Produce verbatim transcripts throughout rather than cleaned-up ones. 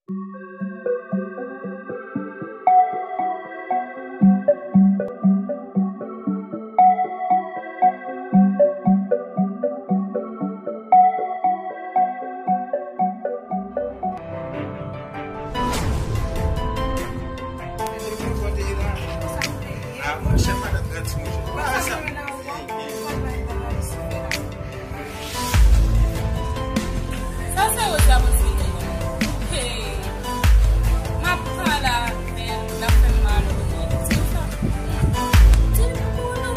Sa se Rosa mwen fini. Hey, m ap pran la, men l ap fè m mal. Se sa. Di li pou konnen.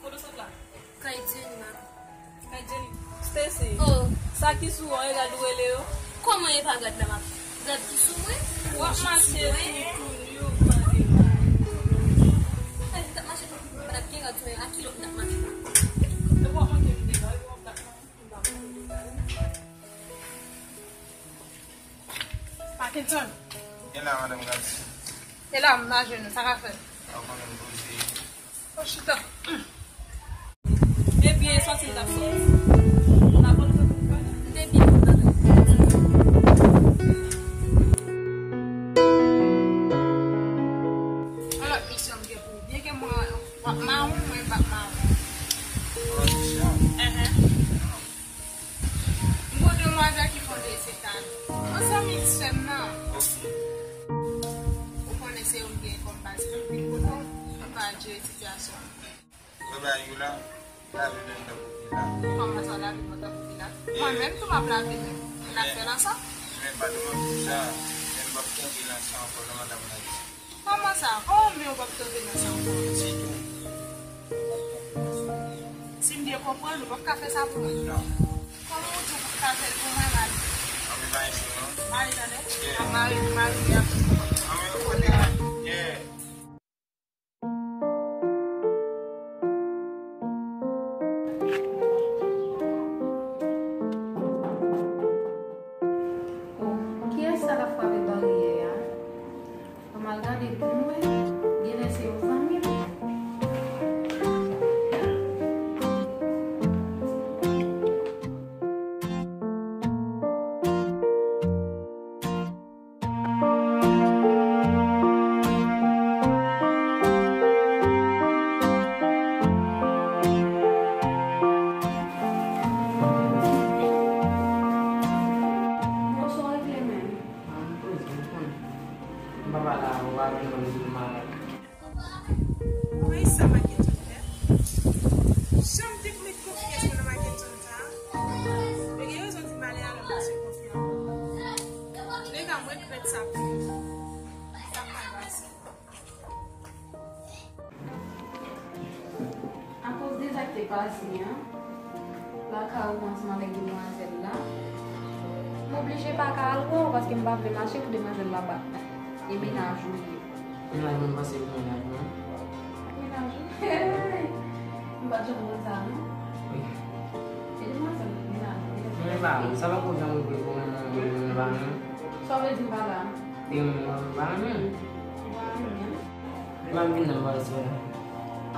Kote w sot la? Kay Jenny, mami. Kay Jenny. Stacy. Oh. Sa ki sou ou an, e rad ou rele yo? Kòman e pa rad la, mami? Rad ki sou mwen? W ap mache toutouni, ou tande. Ay, m t ap mache toutouni, m pa t ap gen rad sou mwen. A ki lòt m t ap mache? E w ap manke m dega, e w ap dat nan. Parkinson. E la, madanm Gladys. E la, m nan jenou, sa ka fè? Ou konnen m poze. Ou chita. Ebyen, sòti l t ap sòti. Ou pa konn kote pou pale? M te byen kontan. Yon lòt misyon m gen pou ou. Byenke mwen, w ap mawon, mwen m p ap mawon. Yon lòt misyon? Enhen. M gon demwazèl ki fè yon desizyon. Yon zanmi sè m nan. Ok. Ou konnen se yo m gen kòm baz pou m vin kote w, pou m ka jere sitiyasyon an. Wè bagay yo la, lavi menm tankou vila. Kòman sa, lavi menm tankou vila? Mwen menm tou m ap lavi menm. N ap fè l ansanm. Men pa de mwen pou sa, men m p ap kenbe l ansanm ankò non, madanm Gladys. Kòman sa? Kòman men w p ap kenbe nan sa ankò? Ditou. Si m byen konprann, ou p ap ka fè sa pou mwen? Non. Kòman ou di w p ap ka fè l pou mwen, Mali? Ann pa isi non. Mali, tande? Yeah. Ap mari, mari, ap. Ann kote, yeah. Oh, kiyès sa k ap frape baryè a? Ann al gade pou m wè, genlè se yon zanmi m. Bonswa, w regle menm. Ah, m poze, m konnen. M pa pale avè w, ou pa vin wè m di m malad. Mwen, sa Mackenson fè? Jan m te met konfyans mwen nan Mackenson sa a. Yo gen rezon di malè a lè w pa sou konfyans. Antouka, mwen regrèt sa pou ou. Sa pral pase. Akoz de sa k te pase an, lakay ou ansanm avèk demwazèl la, m oblije pa ka al wè w paske m pa vle mache pou demwazèl la bat e mennaj ou ye. Mennaj mwen, m panse pou mennaj mwen. Mennaj ou? Hey! M pa t janm konn sa non. Wi. E demwazèl mennaj ou? Mwen pa, sa pa gon jan mwen vle pou mwen, mwen, mwen pa renmen. Sa w vle di m pa la? Di m mwen pa renmen. Ou pa renmen? M ap vin nan m pral sou la.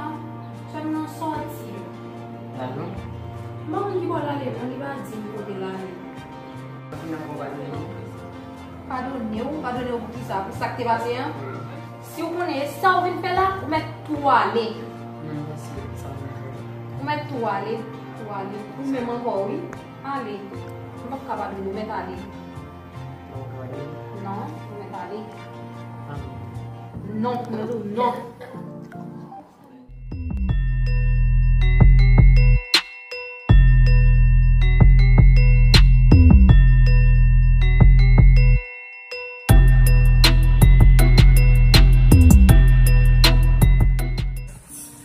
Ah, sè m nan sòti. Gad non. M pa konn ki bò l ale non, li pa di m kote l ale. Padone w, padone w pou kisa? Pou sa k te pase an? Si w konnen e sa w vin fè la, ou mèt tou ale. Ou mèt tou ale, tou ale. Ou menm ankò, wi. Ale. M p ap ka padone w, mèt ale. Non, non, non.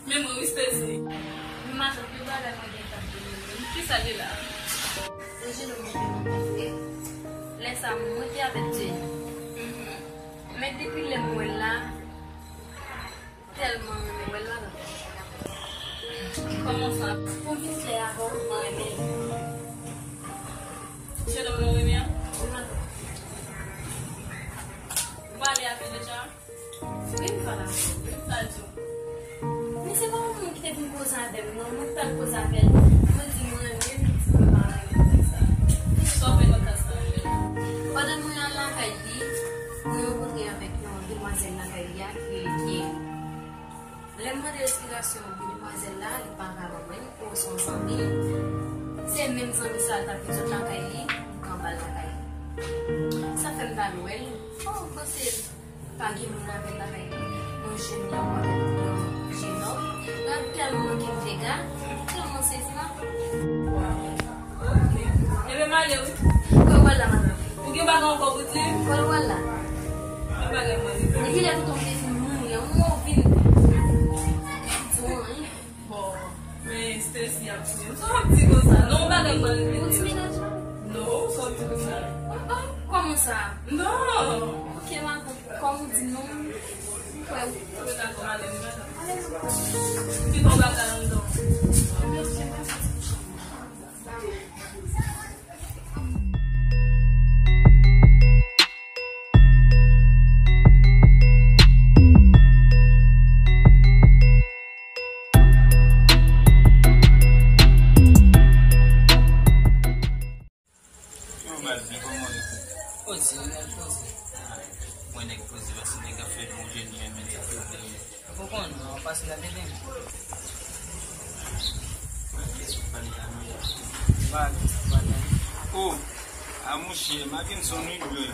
Men mwen, wi, Stacy. Men matant, yon bagay mwen gentan bliye. Kisa ki la? Anjelo mete mwen konfye. Lè sa, mwen te avèk Jenny. Men depi lè m wè l la, tèlman renmen wè l la. Kòman sa? Pou m vin klè avè w, mwen renmen l. Jenòm nan renmen an? Wi, matant. Ou pale avè l deja? Wi, m pale avè l. Sa l di w? Men se pa yon moun ki te vin koze avè m, non. Mwen t al koze avè l. Mwen di mwen renmen l, li di mwen pa renmen l konsa. Sa w fè nan klas la? Pandan mwen al lakay li, mwen rankontre avèk yon demwazèl lakay li a ki rele Pierre. Lè m mande l esplikasyon de demwazèl la, li pa ka ban mwen, oh, se yon zanmi l. Se menm zanmi sa a l t ap vin sot lakay li, li pran bal lakay li. Sa fè m t al wè l. Oh, m panse pa gen moun avè l lakay li. Yon jèn gason avèk yon jenòm. Nan tèlman ke m te ga, m tèlman sezi la. Ebyen, m ale, wi. Kò w al la, madanm? Ou gen bagay ankò pou di? Kò w al la? Mwen pa gen mwen. Men kilè poutan w te fin mouri an? Ou vin di w anyen? Bon, men Stacy ap touye m. Sa w ap di konsa? Non, ou pa gen mwen. Ou ti menaj la? Non, sa w ap di konsa? Oh, oh, kòman sa? Non. Ok, madanm. Kòm ou di non, m kwè ou. Mwen dakò, m ale, m ale. Kite yon bagay anndan. Mèsi, mèsi. Yo, baz, men kòman w ye? Poze, nèg poze. Mwen nèg poze, paske nèg ap fè bon jèn, men, men sa fè w. Ou konn, ou pase la tete. Ba, ba, ba. Oh, a monchè, Mackenson, wi, bro.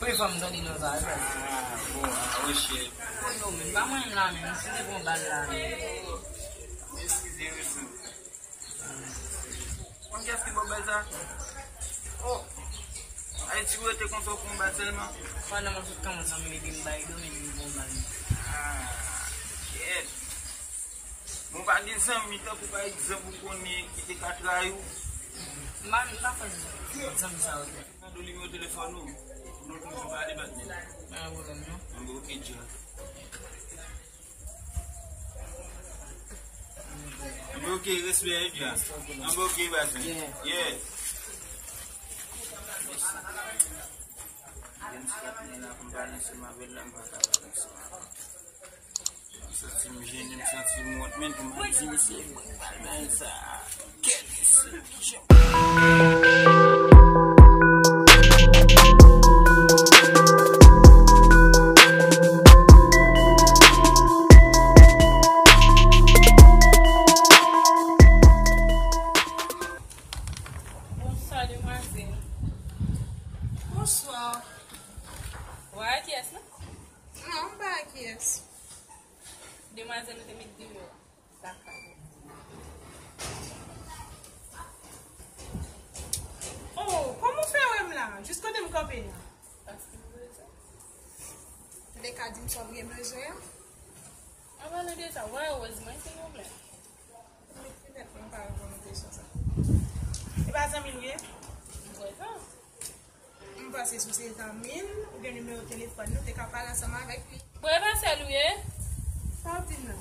Premye fwa m tande non sa, wi, baz. Ah, bon, ah, monchè. Konn non, men, ba mwen la, men, m fin pran bal la, men. Eskize, wi, frè. Konn kiyès ki ba w bal sa? Oh! Ayiti ou rete konsa ou pran bal sèlman? Pandan mwen sot kanmè zanmi m epi m bay do men m pran bal. Ah, kèt. Bon, pa gen zanmi tankou pa egzanp ou konnen ki te ka trayi w? M pa, m pa fè zanmi sa yo. Mande w nimewo telefòn ou. Nou toujou pale, patnè. Pa gen pwoblèm, non. Anben, ok, dja. Anben, ok, respè, dja. Anben, ok, baz. Yeah. Yeah. Gen ti patnè la pou m pale ansanm avè l la, m pa ka pale ansanm avè l. M santi m jennen, m santi m wont, men pou m ap di misye, mwen pa nan sa. Kèt, mesye, ki jan. Bonswa, demwazèl. Bonswa. Ou pa wè kiyès, non? Non, m pa wè kiyès. Demwazèl nou te met deyò lakay ou. Oh, kòman w fè wè m la? Jis kote m kanpe a. Paske m bezwen. Ou te ka di m sa w gen bezwen an? An palan de sa, ou pa wè wòz mwen, silvouplè? Mèt, mèt, mwen pa reponn kesyon sa. E pa zanmi nou ye? M kwè sa. M panse si w se zanmi l, ou gen nimewo telefòn li, ou te ka pale ansanm avèk li. Bon, e pa sèl ou ye? Sa w di m la?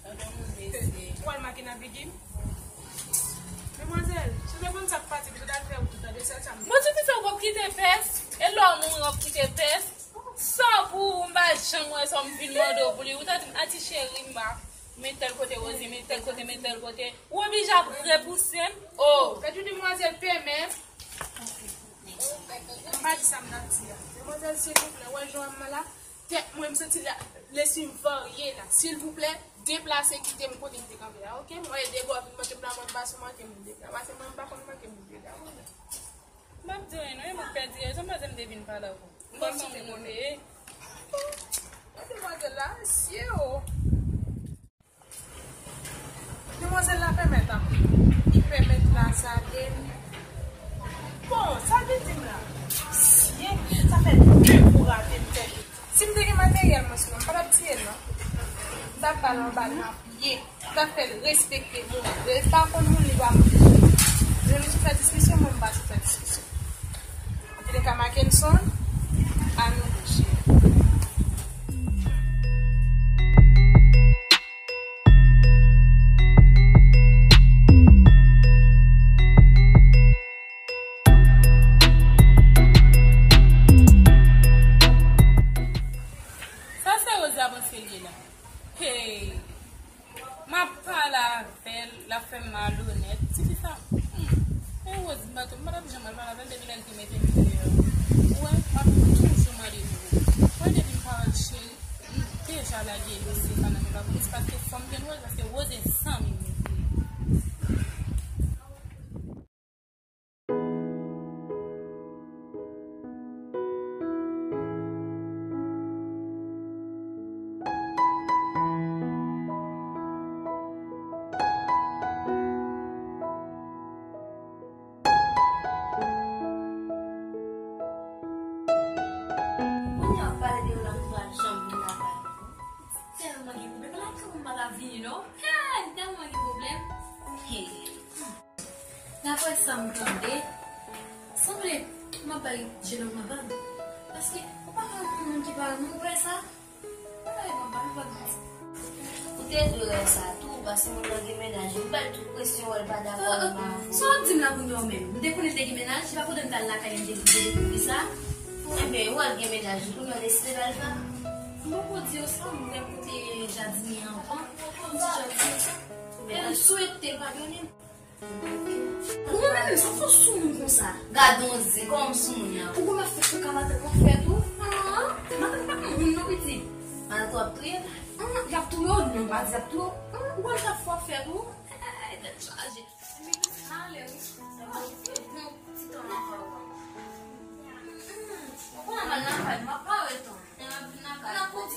Tande moun mesye. Ou al make nan figi m? Demwazèl, si w te konn sa k pase, m te t al fè wout ou, tande sèl sa m di. Bon, ti fi sa w p ap kite pès? E lè w mouri w ap kite pès? Sa pou ou, m pa janm wè sa w m vin mande w pou li. Ou ta di m, a ti cheri, m pa. Men tèl kote Rosie, men tèl kote, men tèl kote. Ou oblije ap repouse m. Oh! Gad yon demwazèl pèmè. M pa di sa m t ap di a. Demwazèl, silvouplè, wè jan m la. Tèt mwen, m santi la, lespri m varye la. Silvouplè, deplase kite m kote m te kanpe a, oke? M wè de bò vin manke m la, mwen pa sou manke moun deja. Paske mwen, m pa konn manke moun deja, mwen menm. M ap di w non, e mwen pèdi rezon, paske m te vin pale avè w. M pa site moun ou ye. Demwazèl la, mesye o. Demwazèl la pèmèt, a, li pèmèt Lazalin. Bon, sa l vin di m la. Mesye, sa fè de kou rate m fè. Si m te gen materyèl mwen sou mwen, m pa t ap tiye l non. M t ap ba l anba l, m ap ye. M t ap fè l respekte moun. Lè l pa konn moun, li pa moun. Lè nou sou fè diskisyon, mwen m pa sou fè diskisyon. Antouleka, Mackenson, a nou bouche. Sa se Rosa panse l ye la. Hey! M ap pale avè l, l ap fè m malonèt. Tifi sa, hmm, e Rose m pa t, m pa t ap janm al pale avè l depi lè l te mete m deyò. Ou wè, m ap toujou mande pou ou. Ou wè, depi m pa wè l, cheri, m deja lage dosye sa nan men lapolis, paske fò m jwenn Rose, paske Rose e zanmi m li ye. Kounye a w ap pale de yo la, m pa janm vin lakay ou. Tèlman gen pwoblèm. Lakay ou m pa t ap vini non. Hey, tèlman gen pwoblèm. Hey. Daprè sa m tande, sanble m ap bay jenòm nan vag. Paske ou pa ka yon moun ki pa renmen w, ou wè sa? Ou pa ka yon moun, ou pa ka. Ou te dwe wè sa tou, paske moun nan gen mennaj, ou bay tout presyon, wè l pa dakò, li pa. Sa w ap di m la kounye a menm? M te konnen l te gen mennaj, se pa pandan m t al lakay li m te dekouvri sa. Enben, ou wè l gen mennaj, kounye a w deside ba l vag. M poko di w sa, m wè kote jadinye an pran, m ti jan di w sa. E m swete l padone m. Ou menm, sa w fè w sou moun konsa? Gad yon zen, kòman m sou moun nan? Ou konn ap fè pou ka matant mwen fè tou? An, matant pa moun non, pitit. Matant w ap touye l? An, y ap touye w? Non, pa di y ap touye w. An, ou konn sa fò fè tou? Hey, tèt chaje. Malè, wi. Bon, ti tan nan fè w. Ou konn al nan kay, m ap pare tan. Nan kay.